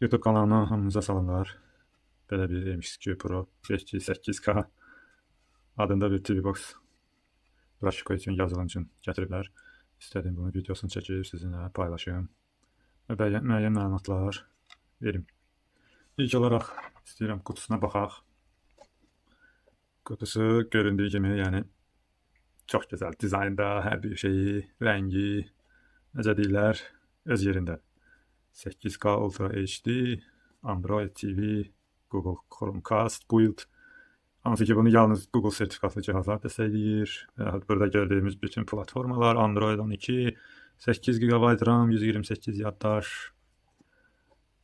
YouTube kanalına hamınıza salamlar. Belə bir MXQ Pro 5G 8K adında bir TV Box proşivka üçün, yazılım üçün gətiriblər. İstədim bunu videosunu çəkib sizinlə paylaşım və müəyyən məlumatlar verim. İlk olaraq istəyirəm qutusuna baxaq. Qutusu göründüyü kimi, yəni çox gözəl dizaynda, hər bir şeyi, rəngi, necə deyirlər, öz yerində. 8K Ultra HD, Android TV, Google Chromecast build. Hansı ki bunu yalnız Google sertifikatlı cihazlar dəstəkləyir. Və burada gördüyümüz bütün platformalar Android 12, 8 GB RAM, 128 yaddaş.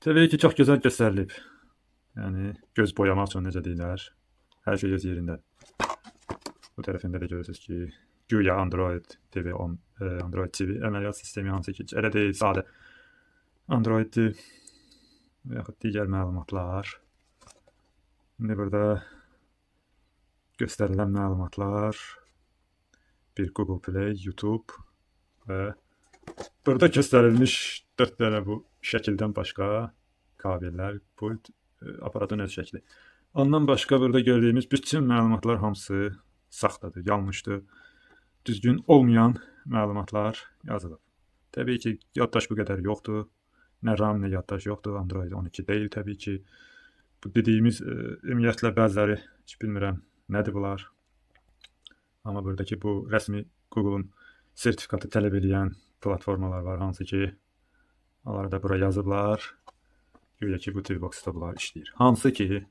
Təbii ki, çox gözəl göstərilib. Yəni göz boyamaq üçün necə deyirlər, hər şey öz yerində. Bu tərəfində də görürsünüz ki, güya Android TV 10, Android TV əməliyyat sistemi, hansı ki, elə deyil, sadə Androiddir və yaxud digər məlumatlar. İndi burada göstərilən məlumatlar bir Google Play, YouTube və burada göstərilmiş 4 dənə bu şəkildən başqa kabellər, pult, aparatın öz şəkli. Ondan başqa burada gördüyümüz bütün məlumatlar hamısı saxtadır, yanlışdır. Düzgün olmayan məlumatlar yazılıb. Təbii ki, yaddaş bu qədər yoxdur. Nə RAM, nə yaddaş yoxdur. Android 12 deyil təbii ki. Bu dediyimiz ümumiyyətlə bəziləri heç bilmirəm nədir bunlar. Amma buradakı bu rəsmi Google-un sertifikatı tələb edən platformalar var, hansı ki onları da bura yazıblar. Güya ki bu TV Box-da bunlar işləyir. Hansı ki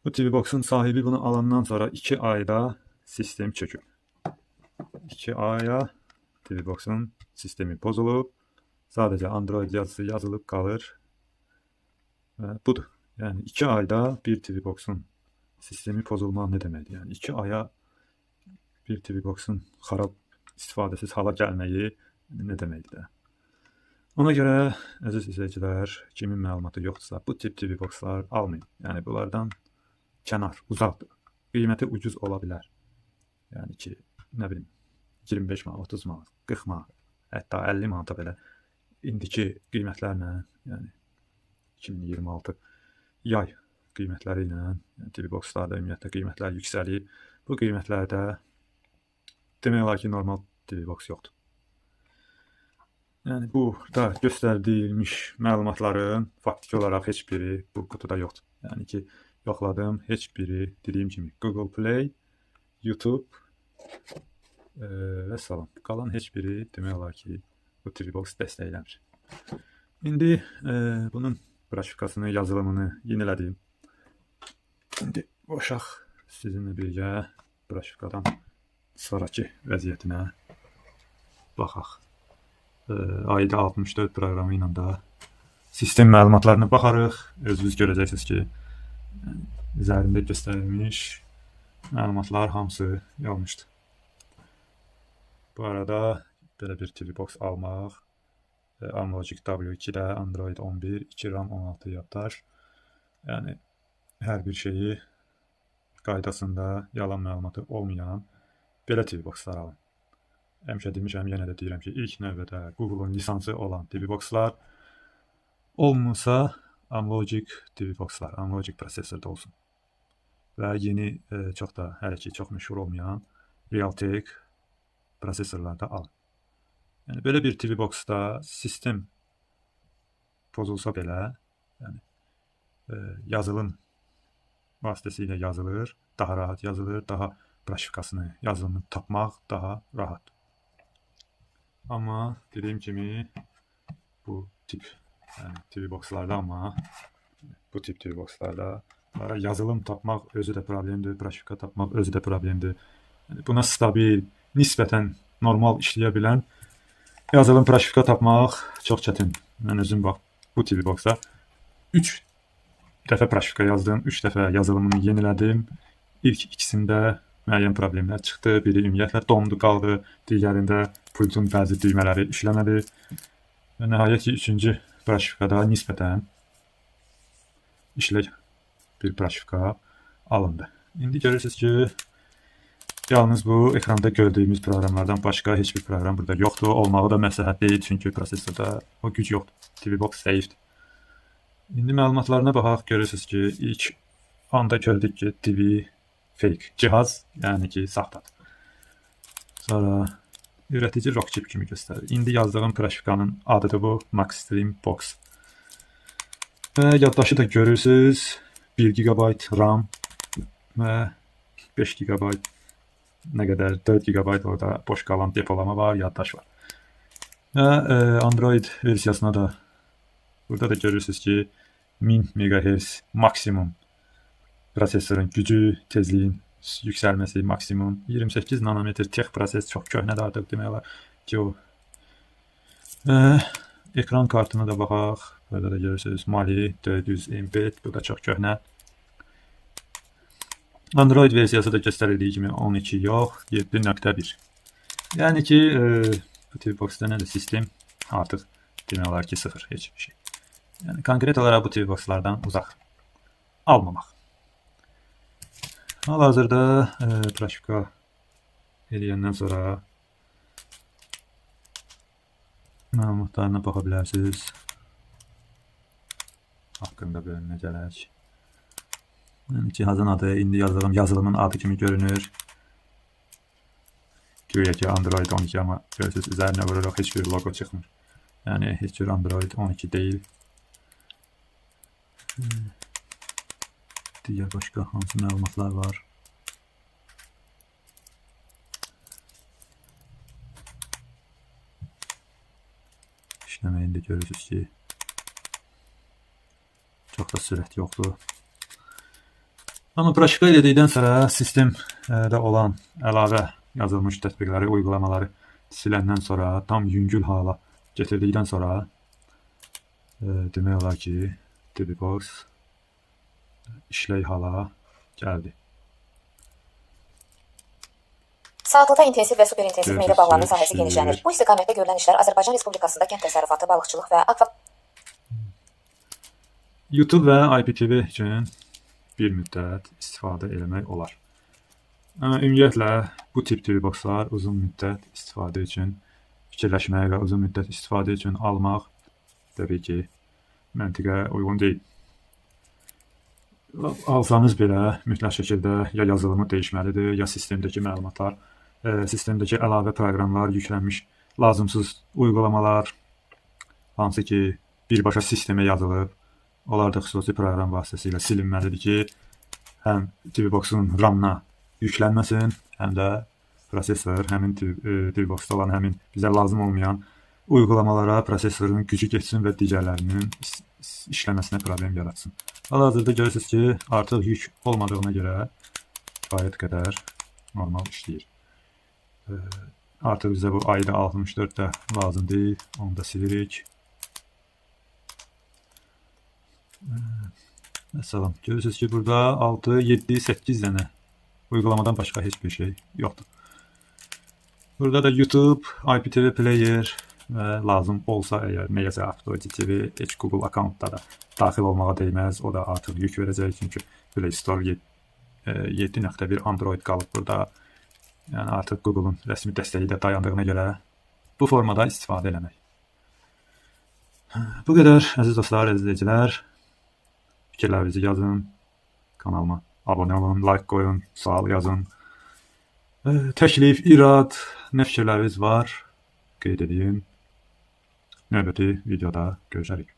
bu TV Box-un sahibi bunu alandan sonra 2 ayda sistem çöküb. 2 aya TV Box-un sistemi pozulub. Sadəcə Android yazısı yazılıb qalır. Və budur. Yəni 2 ayda bir TV Box-un sistemi pozulmaq nə deməkdir? Yəni 2 aya bir TV Box-un xarab, istifadəsiz hala gəlməyi nə deməkdir də? Ona görə əziz izləyicilər, kimin məlumatı yoxdursa, bu tip TV Box-lar almayın. Yəni bunlardan kənar, uzaq durun. Qiyməti ucuz ola bilər. Yəni ki, nə bilim, 25 manat, 30 manat, 40 manat, hətta 50 manata belə indiki qiymətlərlə, yəni 2026 yay qiymətləri ilə, yəni TV Box-larda ümumiyyətlə qiymətlər yüksəlib. Bu qiymətlərdə demək olar ki, normal TV Box yoxdur. Yəni burada göstərilmiş məlumatların faktiki olaraq heç biri bu qutuda yoxdur. Yəni ki, yoxladım, heç biri, dediyim kimi Google Play, YouTube və salam. Qalan heç biri demək olar ki, bu TV Box dəstəkləmir. İndi bunun proşivkasını, yazılımını yenilədim. İndi qoşaq sizinlə birgə proşivkadan sonrakı vəziyyətinə baxaq. AIDA 64 proqramı ilə də sistem məlumatlarına baxarıq. Özünüz görəcəksiniz ki, üzərində göstərilmiş məlumatlar hamısı yanlışdır. Bu arada belə bir TV Box almaq, Amlogic W2-də Android 11, 2 RAM, 16 yaddaş. Yəni hər bir şeyi qaydasında, yalan məlumatı olmayan belə TV Box-lar alın. Həmişə demişəm, yenə də deyirəm ki, ilk növbədə Google-un lisansı olan TV Box-lar, olmasa Amlogic TV Box-lar, Amlogic prosesorda olsun. Və yeni, çox da hələ ki çox məşhur olmayan Realtek prosesorlarda alın. Yəni belə bir TV Box-da sistem pozulsa belə, yəni yazılım vasitəsilə yazılır, daha rahat yazılır, daha proşivkasını, yazılımını tapmaq daha rahat. Amma dediyim kimi bu tip, yəni TV Box-larda, amma bu tip TV Box-larda yazılım tapmaq özü də problemdir, proşivka tapmaq özü də problemdir. Yəni buna stabil, nisbətən normal işləyə bilən yazılım, proşivka tapmaq çox çətin. Mən özüm bax bu TV Box-a 3 dəfə proşivka yazdım, 3 dəfə yazılımını yenilədim. İlk ikisində müəyyən problemlər çıxdı. Biri ümumiyyətlə dondu, qaldı, digərində pultun bəzi düymələri işləmədi. Və nəhayət ki, 3-cü proşivkada nisbətən işlək bir proşivka alındı. İndi görürsünüz ki, yalnız bu ekranda gördüyümüz proqramlardan başqa heç bir proqram burada yoxdur. Olmağı da məsləhət deyil, çünki prosesorda o güc yoxdur. TV Box zəifdir. İndi məlumatlarına baxaq, görürsünüz ki, ilk anda gördük ki, TV fake, cihaz, yəni ki, saxtadır. Sonra ürətici Rockchip kimi göstərir. İndi yazdığım proşivkanın adıdır bu, Maxstream Box. Və yaddaşı da görürsünüz, 1 GB RAM və 5 GB nə qədər, 4 GB orada boş qalan depolama var, yaddaş var. Və Android versiyasına da burada da görürsünüz ki, 1000 MHz maksimum prosesorun gücü, tezliyin yüksəlməsi maksimum 28 nanometr tex proses çox köhnədir artıq demək olar ki o. Ekran kartına da baxaq. Burada da görürsünüz Mali 400 MB, bu da çox köhnə. Android versiyası da göstərildiyi kimi 12 yox, 7.1. Yəni ki, bu TV Box-da nədir sistem artıq demək olar ki, sıfır, heç bir şey. Yəni konkret olaraq bu TV Box-lardan uzaq almamaq. Hal-hazırda proşivka eləyəndən sonra məlumatlarına baxa bilərsiniz. Haqqında bölümünə gələk. Yəni cihazın adı, indi yazdığım yazılımın adı kimi görünür. Güya ki Android 12, amma görürsünüz üzərinə vururuq, heç bir loqo çıxmır. Yəni heç bir Android 12 deyil. Digər başqa hansı məlumatlar var? İşləməyini də görürsünüz ki, çox da sürət yoxdur. Amma proşivka elədikdən sonra sistemdə olan əlavə yazılmış tətbiqləri, uygulamaları siləndən sonra, tam yüngül hala getirdikdən sonra demək olar ki, TV Box işlək hala gəldi. Saatlıda intensiv və super intensiv meyvə bağlarının sahəsi genişlənir. Bu istiqamətdə görülən işlər Azərbaycan Respublikasında kənd təsərrüfatı, balıqçılıq və akva YouTube və IPTV üçün bir müddət istifadə eləmək olar. Amma ümumiyyətlə bu tip TV boxlar uzun müddət istifadə üçün fikirləşmək və uzun müddət istifadə üçün almaq təbii ki, məntiqə uyğun deyil. Alsanız belə mütləq şəkildə ya yazılımı dəyişməlidir, ya sistemdəki məlumatlar, sistemdəki əlavə proqramlar, yüklənmiş lazımsız uygulamalar, hansı ki birbaşa sistemə yazılıb, onlar da xüsusi proqram vasitəsilə silinməlidir ki, həm TV Box-un RAM-na yüklənməsin, həm də prosesor həmin TV Box-da olan həmin bizə lazım olmayan uygulamalara prosesorun gücü getsin və digərlərinin işləməsinə problem yaratsın. Hal-hazırda görürsünüz ki, artıq yük olmadığına görə kifayət qədər normal işləyir. Artıq bizə bu ayda 64 də lazım deyil, onu da silirik. Məsələn, görürsünüz ki, burada 6, 7, 8 dənə uygulamadan başqa heç bir şey yoxdur. Burada da YouTube, IPTV Player və lazım olsa əgər nəyəsə Aptoide TV, heç Google akkauntda da daxil olmağa dəyməz. O da artıq yük verəcək, çünki Play Store 7.1 Android qalıb burada. Yəni artıq Google-un rəsmi dəstəyi də dayandığına görə bu formada istifadə eləmək. Bu qədər əziz dostlar, əziz izləyicilər. Fikirlərinizi yazın, kanalıma abunə olun, like qoyun, sual yazın. Təklif, irad, nə fikirləriniz var, qeyd edin. Növbəti videoda görüşərik.